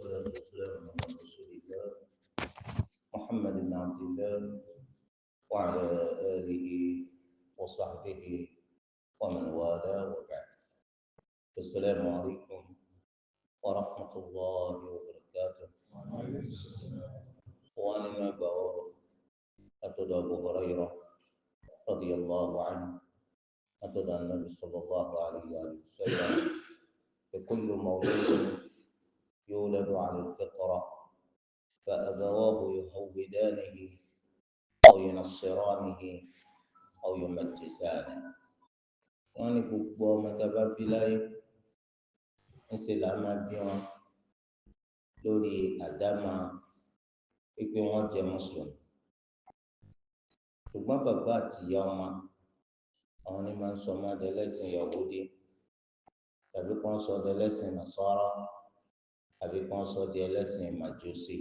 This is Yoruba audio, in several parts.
والصلاة والسلام على رسول الله محمد بن عبد الله وعلى آله وصحبه ومن والاه وبعد. السلام عليكم ورحمة الله وبركاته. وأنا باور أتدى أبو هريرة رضي الله عنه أتدى النبي صلى الله عليه وسلم لكل مولود يولد على الفطرة فأبواه يهودانه أو ينصرانه أو يمجسانه. Wọ́n ní gbogbo ọmọ tá a bá bí láyé ńṣe là máa bí wọn lórí àdámà pípé wọ́n jẹ́ mùsùlùmí, ṣùgbọ́n bàbá àti ìyá ọmọ àwọn ní máa ń sọ ọmọ ẹlẹ́sìn Yahudi tàbí kí wọ́n sọ ọdẹ ẹlẹ́sìn Nasara tàbí kí wọ́n sọ ọdẹ ẹlẹ́sìn Màjúsí.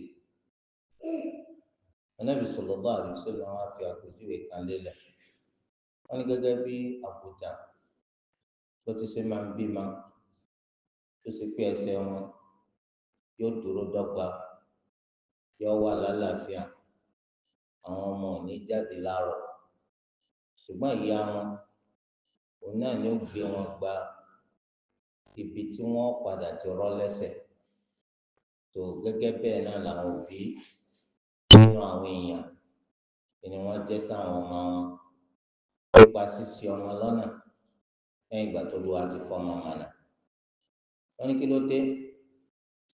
Ànábì sallallahu alaihi wasallam wá fi àpèjúwe kan lélẹ̀. Wọ́n ní gẹ́gẹ́ bí àgùntàn tó ti ṣe máa ń bímọ tó ṣe pé ẹsẹ̀ wọn yóò dúró dọ́gba, yóò wà lálàáfíà, àwọn ọmọ ò ní jáde láàárọ̀, ṣùgbọ́n ìyá wọn òun náà ni ó gbé wọn gba ibi tí wọ́n padà ti rọ́ lẹ́sẹ̀. Tó gẹ́gẹ́ bẹ́ẹ̀ náà làwọn òbí nínú àwọn èèyàn ni wọ́n jẹ́ sáwọn ọmọ wọn nípa ṣíṣì ọmọ lọ́nà lẹ́yìn ìgbà tó lùwà ti fọmọ mọ̀nà. Wọ́n ní kí ló dé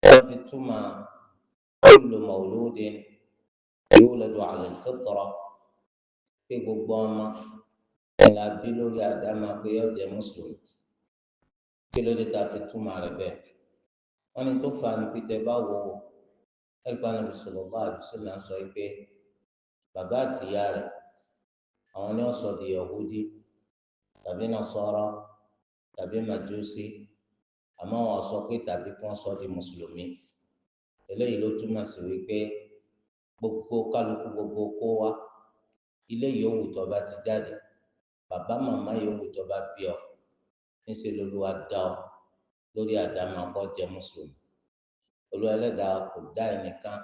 wọ́n fi túmọ̀ kullu mawludin yuladu ala al-fitra, pé gbogbo ọmọ ẹ̀ la bí lórí àdámà pé yóò jẹ́ mùsùlùmí. Kí ló dé tá a fi túmọ̀ rẹ̀ bẹ́ẹ̀? Wọ́n ní tó fa ni pété bá wò ó, ẹ̀ríkà Ànábì sallallahu alaihi wasallam sọ pé bàbá àtìyá rẹ̀ àwọn ni wọ́n sọ di Yahudi tàbí Nasara tàbí Màjúsí, àmọ́ wọ́n sọ pé tàbí kí wọ́n sọ di mùsùlùmí. Eléyìí ló túmọ̀ sí wípé gbogbo kálukú gbogbo kó wa ilé yòówù tó bá ti jáde, bàbá màmá yòówù tó bá bí ọ, níṣẹ́ lolúwa dá ọ lórí àdámà kó jẹ́ mùsùlùmí. Olúwa Ẹlẹ́dàá kò dá ẹnìkan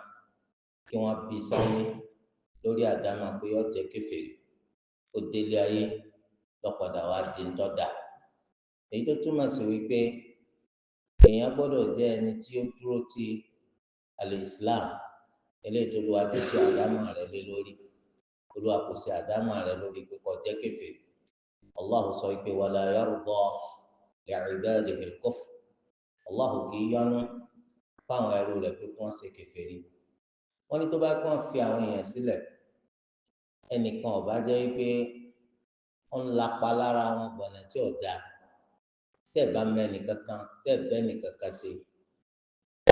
kí wọ́n bí sáyé lórí àdámà pé ó jẹ́ kèfèrí, ó délé ayé lọ́padà wá di ńtọ́da. Èyí tó túmọ̀ sí wípé èèyàn gbọ́dọ̀ jẹ́ ẹni tí ó dúró ti al-Islam, eléyìí tó lùwà tó ṣe àdámà rẹ̀ lé lórí. Olúwa kò ṣe àdámà rẹ̀ lórí pé kó jẹ́ kèfèrí. Allah sọ pé wala yarda li'ibadihi al-kufr. Allah kì í yọ́nú fáwọn ẹrú rẹ̀ pé kí wọ́n ṣe kèfèrí. Wọ́n ní tó bá kí wọ́n fi àwọn èèyàn sílẹ̀, ẹnìkan ò bá jẹ́ pé ó ń lapa lára wọn gbọ̀nà tí ò dáa, tẹ́ ẹ̀ bá mẹ́ni kankan, tẹ́ ẹ̀ bẹ́ni kankan ṣe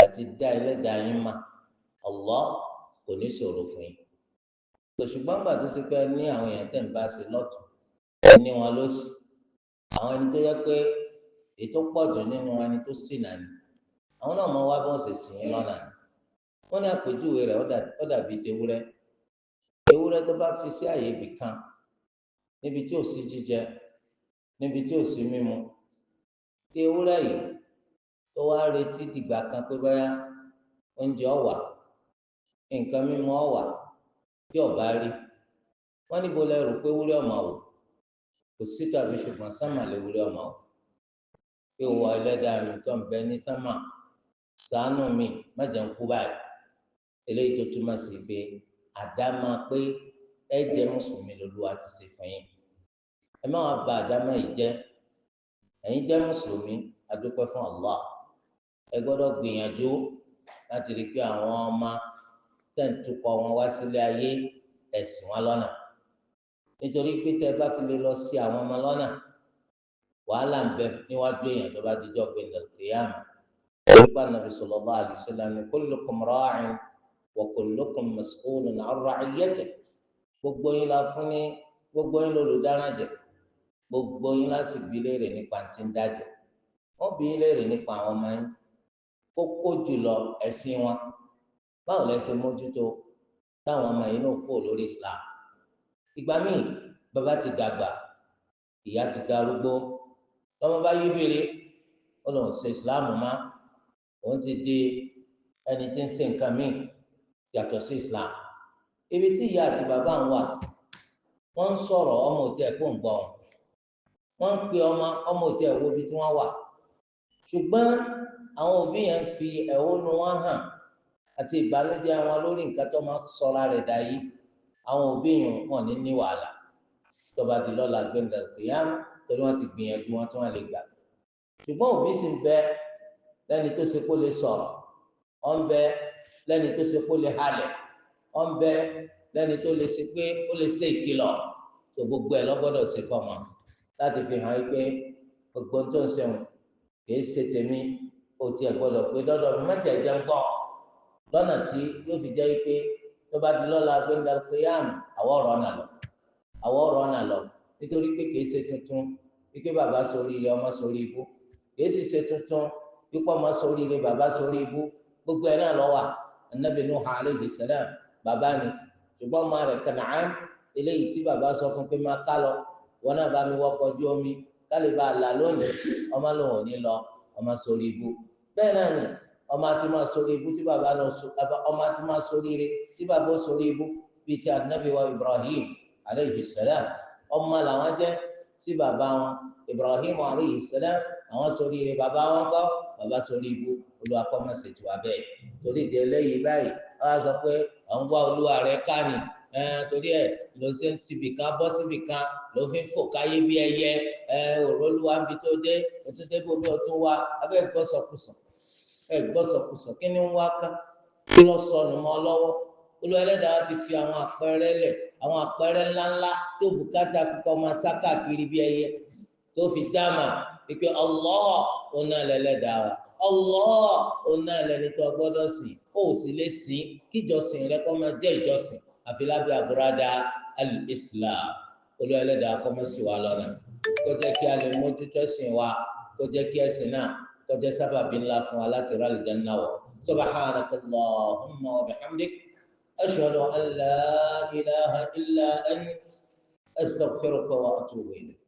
àti dá ẹlẹ́dàá yín mà, Allah kò ní ṣòro fún yín. Ṣùgbọ́n gbà tó ṣe pé ní àwọn èèyàn tẹ̀ ń bá ṣe lọ́tùn, ní wọn lósì, àwọn ẹni tó yẹ pé ètò pọ̀ jù nínú ẹni tó ṣìnà ni, àwọn náà mọ wá bí wọ́n ṣe sìn yín lọ́nà ni. Wọ́n ní àpèjúwe rẹ̀ ó dàbí tewúrẹ́. Ewúrẹ́ tó bá fi sí àyè ibì kan níbi tí ò sí jíjẹ, níbi tí ò sí mímu, tí ewúrẹ́ yìí tó wá retí dìgbà kan pé báyà oúnjẹ ó wà, nǹkan mímu ó wà, tí ó bá rí, wọ́n níbo lẹ rò pé ewúrẹ́ ọmọ wò? Kò sí tàbí ṣùgbọ́n sámà lewúrẹ́ ọmọ wò. Pé wọ ẹlẹ́dàá mi tó ń bẹ ní sámà, ṣàánú mi, má jẹ́ ń kú báyìí. Eléyìí tó túmọ̀ sí pé àdámà pé ẹ jẹ́ mùsùlùmí lolúwa ti ṣe fún yín. Ẹ má wàá ba àdámà yìí jẹ́. Ẹ̀yin jẹ́ mùsùlùmí, a dúpẹ́ fún Allah. Ẹ gbọ́dọ̀ gbìyànjú láti rí i pé àwọn ọmọ tẹ̀ ń tukọ̀ wọn wá sílé ayé, ẹ̀sìn wọn lọ́nà. Nítorí pé tẹ́ bá fi lè lọ sí àwọn ọmọ lọ́nà, wàhálà ń bẹ níwájú èèyàn tó bá dijọ́ pé al-qiyāmah. Nípa Nàbí sallallahu alaihi wasallam ní kullukum rā'in wa kullukum mas'ūlun 'an ra'iyyatihi. Gbogbo yín la fún ní, gbogbo yín lolùdárájẹ, gbogbo yín la sì bi léèrè nípa tí ń dájẹ. Wọ́n bi yín léèrè nípa àwọn ọmọ yín, kókó jùlọ ẹ̀sìn wọn. Báwo lẹ ṣe mójútó táwọn ọmọ yín náà kúrò lórí Islam? Ìgbà míì bàbá ti dàgbà, ìyá ti darúgbó, lọ́mọ bá yí bèrè, ó lóun ṣe Islam má, òun ti di ẹni tí ń ṣe nǹkan míì yàtọ̀ sí Islam. Ibi tí ìyá àti bàbá ń wà, wọ́n ń sọ̀rọ̀, ọmọ òtí ẹ̀ kó ń gbọ́ wọn, wọ́n ń pe ọmọ, ọmọ òtí ẹ̀ wo ibi tí wọ́n wà. Ṣùgbọ́n àwọn òbí yẹn ń fi ẹ̀hónú wọn hàn àti ìbànújẹ́ wọn lórí nǹkan tó máa sọra rẹ̀ dà yìí. Àwọn òbí yẹn wọn ní ní wàhálà tó bá di lọ́la gbẹ̀ngàn kìyàm, torí wọ́n ti gbìyànjú wọn tí wọ́n lè gbà. Ṣùgbọ́n òbí sì ń bẹ lẹ́ni tó ṣe kó lè sọ̀rọ̀, ó ń bẹ lẹ́ni tó ṣe kó lè halẹ̀, ó ń bẹ lẹ́ni tó lè ṣe pé ó lè ṣe ìkìlọ̀. Tó gbogbo ẹ̀ lọ́gbọ́dọ̀ ṣe fọmọ láti fi hàn pé gbogbo tó ń ṣeun kìí ṣe tèmi, ó tiẹ̀ gbọ́dọ̀ pé dọ́dọ̀ mi mẹ́tì ẹ̀jẹ̀ ń gbọ́, lọ́nà tí yóò fi jẹ́ pé tó bá di lọ́la gbẹ̀ngà kéyàm àwọ̀ ọ̀rọ̀ ọ̀nà lọ, àwọ̀ ọ̀rọ̀ ọ̀nà lọ. Nítorí pé kìí ṣe tuntun wípé bàbá sórí ire, ọmọ sórí ibú. Kìí sì ṣe tuntun wípé ọmọ sórí ire, bàbá sórí ibú. Gbogbo ẹ̀ náà ló wà. Ànábì Nuh alayhi salam bàbá ni, ṣùgbọ́n ọmọ rẹ̀ Kana'an, eléyìí tí bàbá sọ fún pé máa ká lọ, wọn náà bá mi wọkọ̀ ojú omi kálí bá a là lónìí, ọmọ lòun ò ní lọ, ọmọ sórí ibú. Bẹ́ẹ̀ náà ni ọmọ àti máa sórí ibú tí bàbá lọ, ọmọ àti máa sórí ire tí bàbá ó sórí ibú, bíi ti Ànábì wa Ibrahim alayhi salam. Ọmọ làwọn jẹ́ sí bàbá wọn Ibrahim alayhi salam, àwọn sórí ire, bàbá wọn kọ́ bàbá sórí ibú. Olúwa kọ́ máa ṣètò abẹ́. Torí ìdí eléyìí báyìí, wọ́n á sọ pé à ń wá olúwa rẹ̀ ká ni, torí ẹ̀ ló ṣe ń tibì kan bọ́ síbì kan, ló fi ń fò káyé bí ẹyẹ. Òrólúwa ń bi tó dé, òtún dé bómi òtún wá abẹ́ gbọ́sọkùsọ, ẹ gbọ́sọkùsọ. Kí ni ń wá ká? Kí lọ sọnù mọ́ lọ́wọ́? Olúwa ẹlẹ́dàá ti fi àwọn àpẹẹrẹ lẹ̀, àwọn àpẹẹrẹ ńláńlá tó bùkátà kíkọ́ máa sá káàkiri bí ẹyẹ, tó fi dáàmà wípé Allah ọ̀nà lẹ́lẹ́dàá wa, Allah ọ̀nà lẹni tó gbọ́dọ̀ sìn, ó sì lè sìn kíjọsìn rẹ kó máa jẹ́ ìjọsìn àfi lábẹ́ àbúradà al-Islam. Olúwa ẹlẹ́dàá kó má ṣì wá lọ́nà, kó jẹ́ kí a lè mójútó ẹ̀sìn wa, kó jẹ́ kí ẹ̀sìn náà kó jẹ́ sábàbí ńlá fún wa láti rà àlùjánnà wọ̀. Subhanaka Allahumma wa bihamdik, ashhadu an la ilaha illa ant, astaghfiruka wa atubu ilayk.